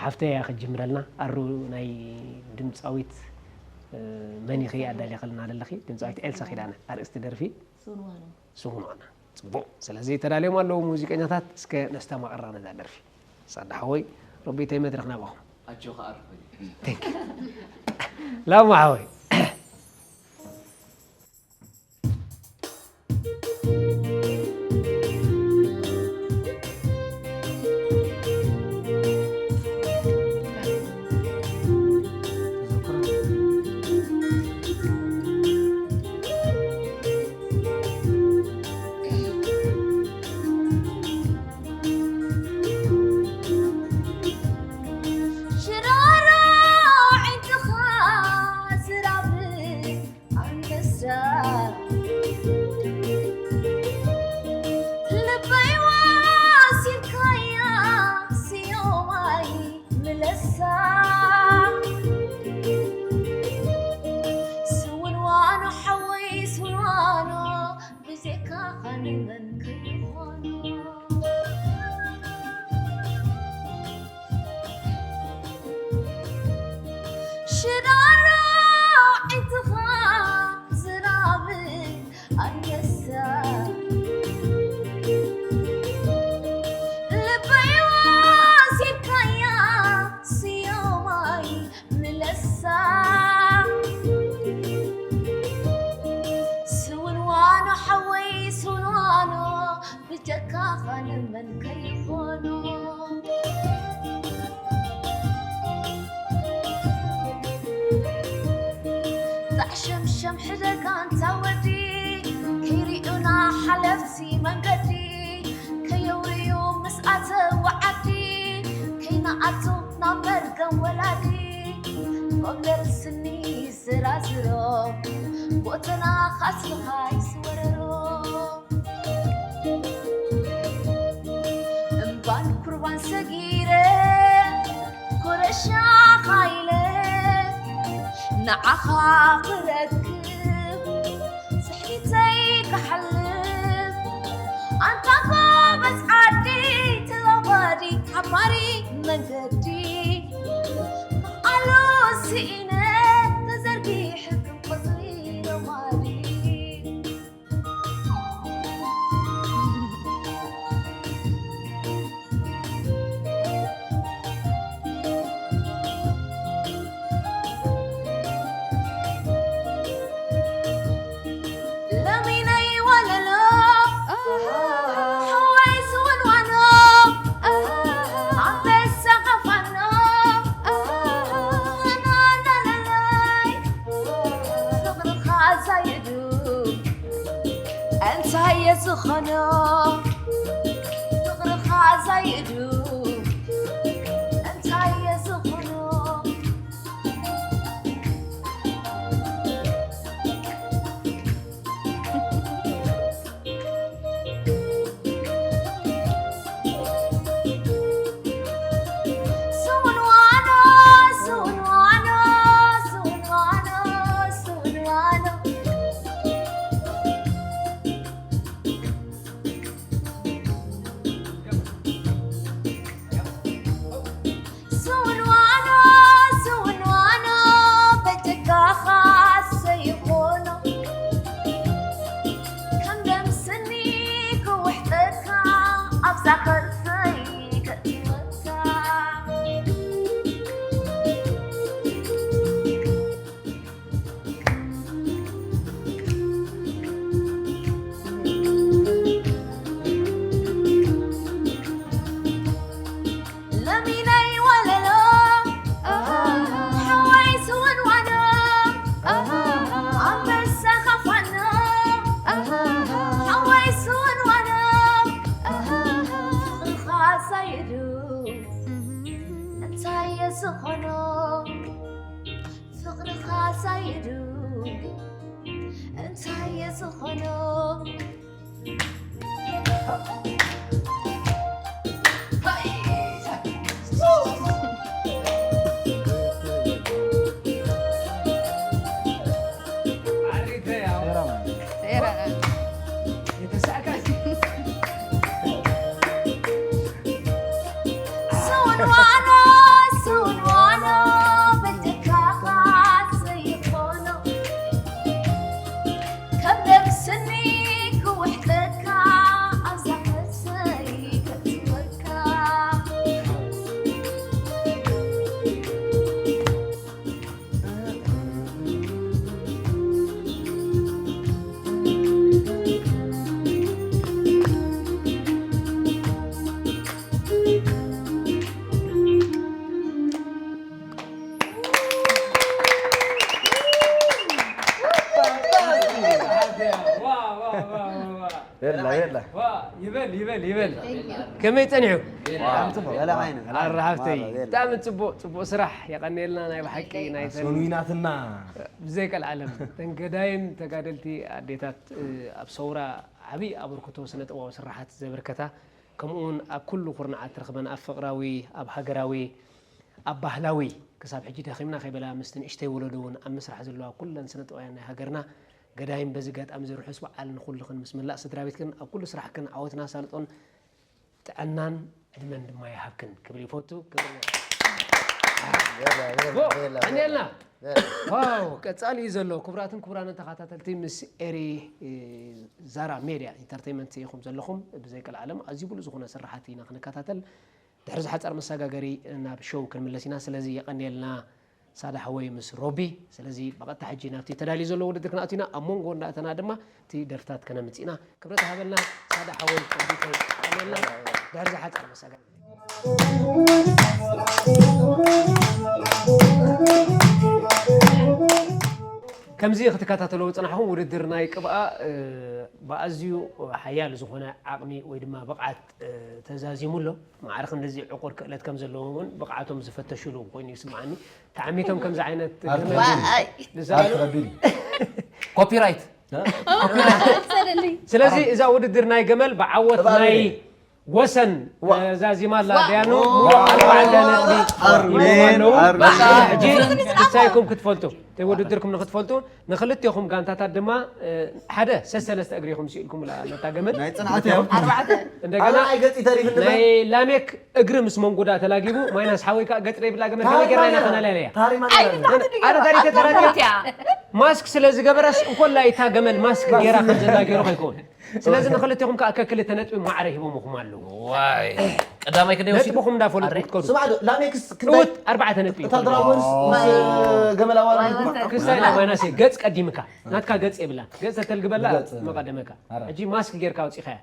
ኣብተያ ክጅምረልና ኣሩ ናይ ድምፃዊት መን ኢኺ ኣዳሊኽልና ዘለኺ? ድምፃዊት ኤልሳ ኪዳነ ኣርእስቲ ደርፊ ስውንዋኖ። ፅቡቕ። ስለዚ ተዳልዮም ኣለዉ ሙዚቀኛታት። እስከ ነስተማቕራ ነዛ ደርፊ። ሳዳ ሓወይ፣ ሮቤተይ፣ መድረኽ ናባኹም። ኣጆኻ ኣርፍ በል። Thank you። ላማ ሓወይ። ሽራሮ ዒንትኻ ዝራብ ኣንበሳ፣ ልበይ ዋሲልካያ ስዮማይ ምለሳ። ስውንዋኖ ሓወይ ስውንዋኖ፣ ብዜካ ኻልእ መን ከይኾኖ። ሽራሮ ዒንትኻ ዝራብ ኣንበሳ፣ ልበይ ዋሲልካያ ስዮማይ ምለሳ። ስውንዋኖ ሓወይ ስውንዋኖ፣ ብጀካ ኻልእ መን ከይኾኖ። ጣዕሸምሸም ሕደጋ ኣንታ ወዲ፣ ከይርእዩና ሓለፍቲ መንገዲ፣ ከየውርዩ ምስ ኣተው ዓዲ፣ ከይንኣቱ ናብ መርገም ወላዲ። ጎንደር ስኒ ዝራዝሮ፣ ጎተና ኻስልኻ ይስወረሮ። እምባን ኩርባን ሰጊረ፣ ኮረሻኻ ኢለ፣ ንዓኻ ክረክብ፣ ስሕሊተይ ክሓልፍ። ኣንታ ጎበዝ ዓዲ፣ ተዛዋዲ፣ ሓባሪ መንገዲ፣ ኣሉ ስኢነ፣ ተዘርጊሑ ከም ቆጽሊ ረማዲ። ለሚነይ ወለሎ፣ ሓወይ ዝወንዋኖ፣ ኣንበሳ ኸፋኖ፣ ናናናናይ፣ ፍቕርኻ ዛይዱ፣ እንታይ እየ ዝኾኖ? ፍቕርኻ ዛይዱ እንታይ እየ ዝኾኖ? ስውንዋኖ፣ ስውንዋኖ፣ ስውንዋኖ፣ ስውንዋኖ። ስውንዋኖ፣ ስውንዋኖ፣ በጀካኻ ሰይኾኖ። ከም ደም ስኒ ክውሕጠካ፣ ኣብዛ ከርሰይ ከእትወካ። ለሚነይ ወለሎ፣ ሓወይ ዝወንዋኖ፣ ኣንበሳ ኻፋኖ፣ ሓወይ ዝወንዋኖ፣ ፍቕርኻ ዛይዱ፣ እንታይ እየ ዝኾኖ? ፍቕርኻ ዛይዱ እንታይ እየ ዝኾኖ? ስውንዋኖ፣ የላ የላ። ዋ ይበል ይበል ይበል። ከመይ ጸኒሑ? ጽቡቅ ገለ ማይነ ኣራሃብተይ ብጣዕሚ ጽቡቅ ጽቡቅ ስራሕ የቀንየልና። ናይ ብሓቂ ናይ ሶኑይናትና ብዘይ ቀልዓለም ተን ገዳይም ተጋደልቲ ኣዴታት ኣብ ሰውራ ዓብዪ ኣበርክቶ ስነ ጥበባዊ ስራሓት ዘበርከታ፣ ከምኡ እውን ኣብ ኩሉ ኩርናዓት ትረኽበን ኣብ ፍቕራዊ፣ ኣብ ሃገራዊ፣ ኣብ ባህላዊ፣ ክሳብ ሕጂ ደኺምና ከይበላ ምስቲ ንእሽተይ ወለዶ እውን ኣብ ምስራሕ ዘለዋ ኩለን ስነ ጥበባውያን ናይ ሃገርና፣ ገዳይም በዚ ኣጋጣሚ እዚ ርሑስ በዓል ንኹልኽን ምስ መላእ ስድራ ቤትክን ኣብ ኩሉ ስራሕክን ዓወትን ኣሳልጦን ጥዕናን ዕድመን ድማ ይሃብክን ክብል ይፈቱ። ክብሪ ቀኒልና። ዋው ቀጻሊ እዩ ዘሎ። ክቡራትን ክቡራንን ተኸታተልቲ ምስ ኤሪ ዛራ ሜድያ ኢንተርቴይመንት ኢኹም ዘለኹም። ብዘይ ቀልዓለም ኣዝዩ ብሉጽ ዝኾነ ስራሓት ኢና ክንከታተል። ድሕሪ ዝሓጸር መሰጋገሪ ናብ ሾው ክንምለስ ኢና። ስለዚ የቐንየልና ሳዳ ሓወይ ምስ ሮቢ። ስለዚ ብቐጥታ ሕጂ ናብቲ ተዳልዩ ዘሎ ውድድር ክንኣቱ ኢና። ኣብ መንጎ እንዳእተና ድማ እቲ ደርፍታት ከነምጽእ ኢና። ክብረት ሃበልና ሳዳ ሓወይ ሮቢ ከይ የቐንየልና። ድሕሪ ዝሓጸር መሰጋገሪ ከምዚ ክትከታተሎ ዝጽናሕኹም ውድድር ናይ ቅብኣ ብኣዝዩ ሓያል ዝኾነ ዓቕሚ ወይ ድማ ብቕዓት ተዛዚሙ ኣሎ። ማዕረ ክንድዚ ዕቑር ክእለት ከም ዘለዎም እውን ብቕዓቶም ዝፈተሽሉ ኮይኑ ይስምዓኒ። ተዓሚቶም ከምዚ ዓይነት ገመል ዋይ። ንዝኣሉ ኮፒራይት ስለዚ እዛ ውድድር ናይ ገመል ብዓወት ናይ ወሰን ተዛዚማ ኣላ። ደያኑ ሙሉእ ኣርባዕተ ነጥቢ ሂቦም ኣለዉ። ሕጂ ንሳይኩም ክትፈልጡ እቲ ውድድርኩም ንክትፈልጡ ንክልቴኹም ጋንታታት ድማ ሓደ ሰሰለስተ እግሪ ኢኹም ስኢልኩም ነታ ገመል። ናይ ጽንዓት እዮም እንደገና ኣይ ገጽ ተሪፍ እንደ ናይ ላሜክ እግሪ ምስ መንጉዳ ተላጊቡ ማይናስ ሓወይ ከዓ ገጽ ዘይብላ ገመል ከመይ ጌርና ኢና ከነላለያ? ታሪማ ኣነ ታሪክ ተላጊቡ ማስክ ስለ ዝገበረስ እንኮላይ እታ ገመል ማስክ ጌራ ከም ዘላ ገይሩ ከይከውን። ስለዚ ንክልቴኹም ከዓ ከክልተ ነጥቢ ማዕረ ሂቦምኹም ኣለዉ። ዋይ ቀዳማይ ክንደይ ወሲድኩም ነጥብኹም እንዳፈለጥኩም ክትከዱ ስማዕ ዶ ላሜክስ ክንደይ እውት ኣርባዕተ ነጥቢ እታ ድራጎንስ ምስ ገመል ኣዋርድ ክሳይ ማይናስ ገጽ ቀዲምካ ናትካ ገጽ የብላ ገጽ ተተልግበላ ገጽ። መቀደመካ ኣረ። ሕጂ ማስክ ጌርካ ኣውፂኻያ